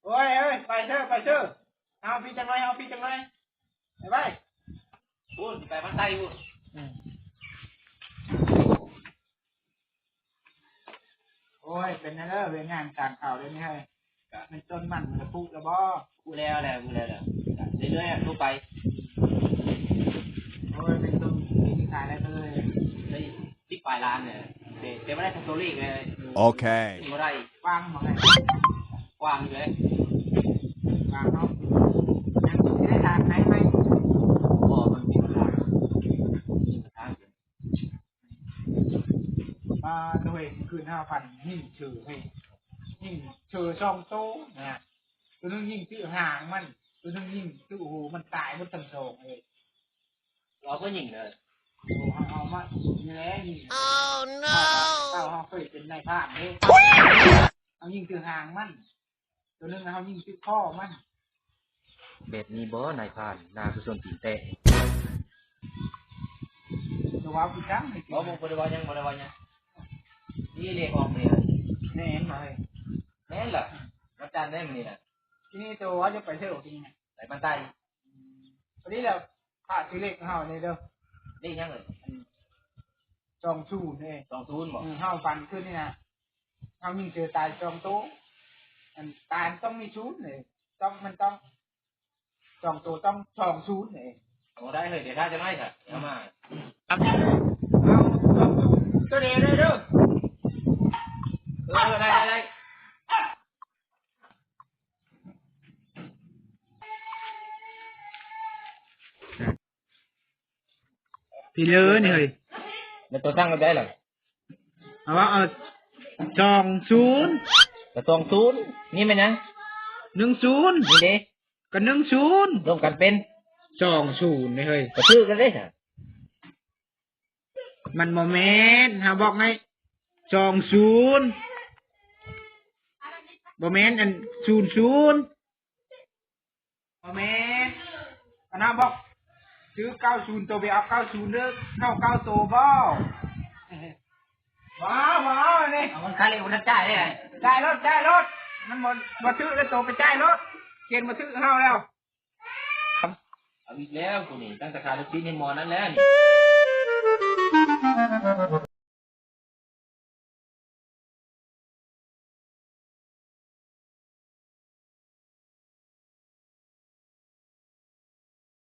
ໂອ້ຍ ເອີຍ ໄປເຊີ ໄປເຊີ ເອົາພີ້ຈັກໜ້ອຍ ເອົາພີ້ຈັກໜ້ອຍ ໄປ ໄປ ພຸ້ນ ໄປທາງໃຕ້ພຸ້ນ. ອືມ ໂອ້ຍ ເປັນແນວໃດເວີຍ ງານສ້າງເຂົ້າເດນີ້ເຮີ້ຍ? ກະ ມັນຕົ້ນມັນມັນກະປຸແລ້ວບໍ່? ປຸແລ້ວແຫຼະ ປຸແລ້ວແຫຼະ ກະເລື້ອຍໆ ທົ່ວໄປ. ໂອ້ຍ ເປັນຕົ້ນ ເປັນຂາຍໄດ້ເທົ່າໃດ? ໄດ້ສິບປາຍລ້ານແຫຼະ ແຕ່ ແຕ່ບໍ່ໄດ້ເທົ່າໂຕເລກເລີຍ. ໂອເຄ ບໍ່ໄດ້ ກວ້າງບໍ່ໄດ້ ກວ້າງຢູ່ເດ້ ກວ້າງເນາະ. ຍັງຊິໄດ້ຖາງໃນໄໝ? ບໍ່ ມັນມີບັນຫາ ມີບັນຫາ. ປາໂຕເອງ ຄືນຫ້າພັນຍິງເຊີເຮີ້ຍ ຍິງເຊີສອງໂຕນະ ໂຕໜຶ່ງຍິງຖືກຫາງມັນ ໂຕໜຶ່ງຍິງຖືກຫູມັນ ຕາຍໝົດທັງສອງເລີຍ. ເຮົາກໍຍິງເລີຍ ໂອ້ ເຮົາເອົາມານີ້ແຫຼະຍິງ. ໂອ້ໂນ ເຮົາເຄີຍເປັນນາຍພານເດ້ ເຮົາຍິງຖືກຫາງມັນ. ໂຕໜຶ່ງເຮົາຍິງຖືກຄໍມັນ. ແບບນີ້ບໍ່ນາຍພານ ໜ້າຄືສົ້ນຕີນແຕກ. ຈະເວົ້າຄືກັນ ບໍ່ ບໍ່ ບໍ່ໄດ້ເວົ້າຫຍັງ ບໍ່ໄດ້ເວົ້າຫຍັງ. ນີ້ເລກອອກມື້ນີ້ ແມ່ນບໍ່ເຮີ້ຍ? ແມ່ນລະ ວັນຈັນເດ້ມື້ນີ້ນະ. ທີນີ້ໂຕວ່າຈະໄປເທີບໍ່ ທີນີ້ນະ? ໄປບ້ານໃຕ້. ອືມ ພໍດີແລ້ວ ພາຊື້ເລກໃຫ້ເຮົາແດ່ເດີ. ເລກຫຍັງເອີຍ? ອັນ ສອງສູນເດ້. ສອງສູນບໍ່? ເອີ ເຮົາຝັນຄືນນີ້ນະ ເຮົາຍິງເສືອຕາຍສອງໂຕ ອັນຕາຍຕ້ອງມີສູນເດ້ ຕ້ອງ ມັນຕ້ອງ ສອງໂຕຕ້ອງສອງສູນເດ້. ໂອ້ ໄດ້ເຮີ້ຍ ດຽວຖ້າຈັກໜ້ອຍຊະ ເອົາມາ ເອົາສອງໂຕ ໂຕດຽວເດີ ເດີ. ເອີ ໄດ້ ໄດ້ ໄດ້. ພີ້ເລີນີ້ເຮີ້ຍ ແລ້ວໂຕສັ່ງແບບໃດລະ? ເອົາວ່າ ເອົາ ສອງສູນ ກະສອງສູນ ນີ້ແມ່ນຫຍັງ? ໜຶ່ງສູນ ນີ້ເດ້ ກະໜຶ່ງສູນ ລວມກັນເປັນສອງສູນນີ້ເຮີ້ຍ ກະຖືກແລ້ວເດ້. ມັນບໍ່ແມ່ນ ເຮົາບອກໃຫ້ສອງສູນ ບໍ່ແມ່ນ ອັນ ສູນສູນ ບໍ່ແມ່ນ. ອັນນັ້ນບອກ ຊື້ເກົ້າສູນ ໂຕໄປເອົາເກົ້າສູນເດີ ເກົ້າເກົ້າໂຕບໍ່? ບໍ່ ບໍ່ເອົານີ້ ເອົາມັນຄ່າເລກບໍ່ທັນຈ່າຍເດ້. ຈ່າຍໂລດ ຈ່າຍໂລດ ມັນບໍ່ ບໍ່ຖືກແລ້ວ ໂຕໄປຈ່າຍໂລດ ຂຽນບໍ່ຖືກເຮົາແລ້ວ. ເອົາອີກແລ້ວກູນີ້ ຕັ້ງແຕ່ຂາຍລູກຊີ້ນໃຫ້ໝໍນັ້ນແລ້ວນີ້.